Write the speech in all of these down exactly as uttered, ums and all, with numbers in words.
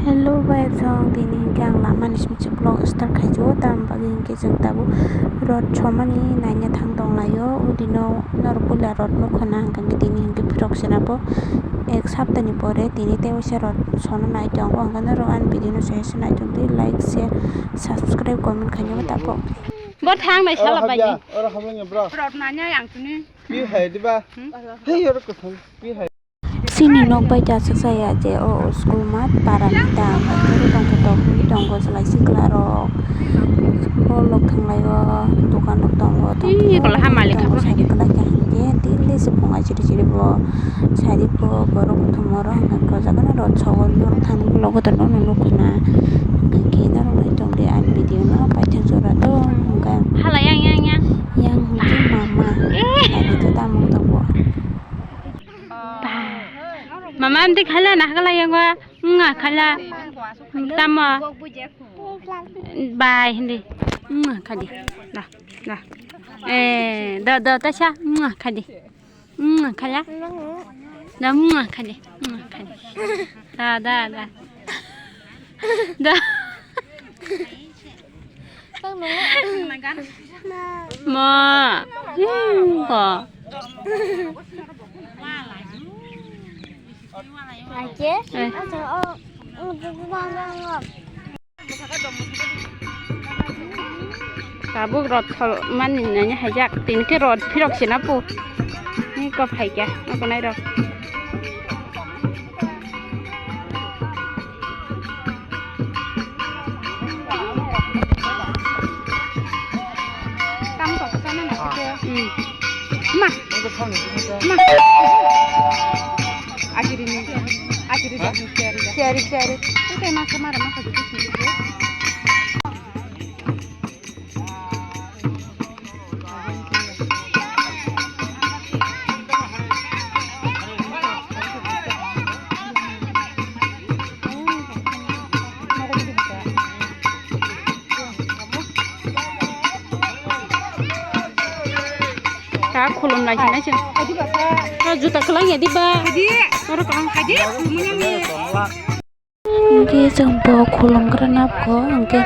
Hello guys, chwng tini hinkhe ang lama ni simi se vlog start khaijio, tamni bagwi hinkhe chwng tabuk rot somani naina thang tonglaio. Udino norok puila rot nukhuna, hwnkhe tini hinkhe phirok sena bo ek saptani pore tini tei waisa rot sona nai tongo, hwnkhe norok ani video no suggestion nai tongdi, like, share, subscribe, comment khaina bo tabuk. Bo thang nai sala bai ni. Oro habya, oro habya ni bro. Rot nanya yang tuni. Pi hai diba? Hmm? Hei, oro kwthang. Pi hai. Chini nok bai jasuk saya je o school mat para ni ta, paithor tongthotok wngwi tongo, chwlai sikla rok. Bol rok thanglaio, dokan rok tongo, ih, tongthotok kola hamali tongo, thangma sari hai. Kwlai kaham khe daily se phunga chiri chiri bo sari bo borok kuthum oro hwnka hwnka o jaga no rot sogo, norok thani ulo gotorno nukhuna. Hwnkhe norok nai tongdi ani video no paithak jora tong hwnka. Hala yang, yang, yang. Yang hwnkhe mama. Eh. Ani to tamung tongo. Ba. Mama amtwi khala na khala yang wa. Nga khala. Tamo. Bai hindi. Nga khadi. Da. Da. Eh, da, da, ta cha. Nga khadi. Nga khala. Da, nga khadi. Nga khadi. Da, da, da. Da. Ma. Ko. Eh. Tabuk rot sol mani nanya hajak, tini khe rot phirok sina pu. Ni ko phaikya, no ko nai rok. Tamo to sana na khe. Hmm. Ma. Ma. Agiri ni. Agiri ja. Siari, siari. Ute ma samara ma khaji. Ta khulum lai sinai se. Ta juta kwlang ya diba? Oro kwlang. Hwnkhe chwng bo khulumgrana kho, hwnkhe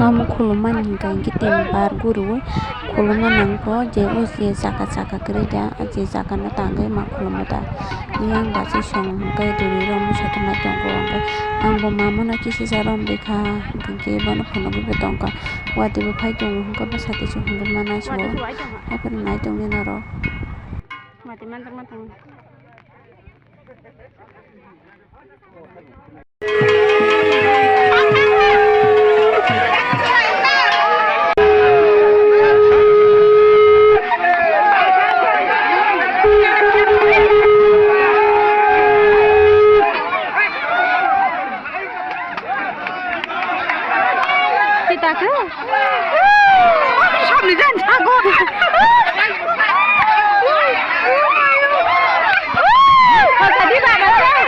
amo khulummani hwnkhe hwnkhe tin bar guriui khulumna nangkho, je o je chaka chaka kwrwi da, je chaka no tangwi ma khulumma da. Yang bachwi song hwnkhe duri rok musa tongma tongo, hwnkhe ang bo mama no kisa sa romrikha, hwnkhe bono phunugwi bo tongkha, watwi bo phai tongo, hwnkhe bwsa twi se hwnkhe mana se o, haiphano nai tongdi norok. Kita ke? Samni jan jago. Kau tadi mana sih?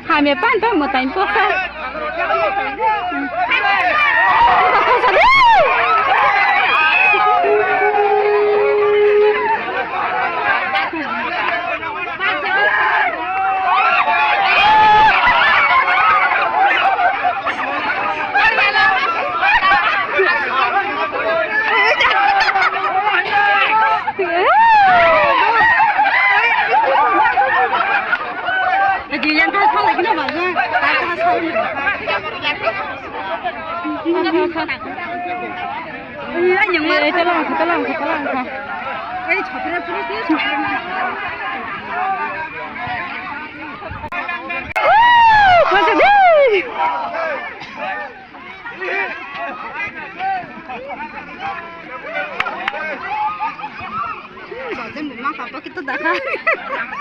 Hamya pan pan mo tain po sa.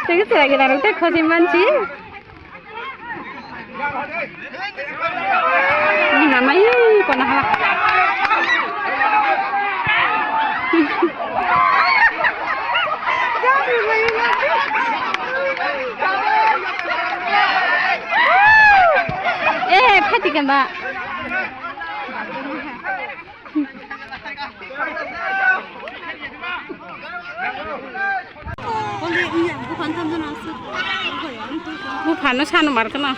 Tei se lagi narwk tei khosi mansi. Namai kono hala. Eh, phati kemba. Buphano sano markana.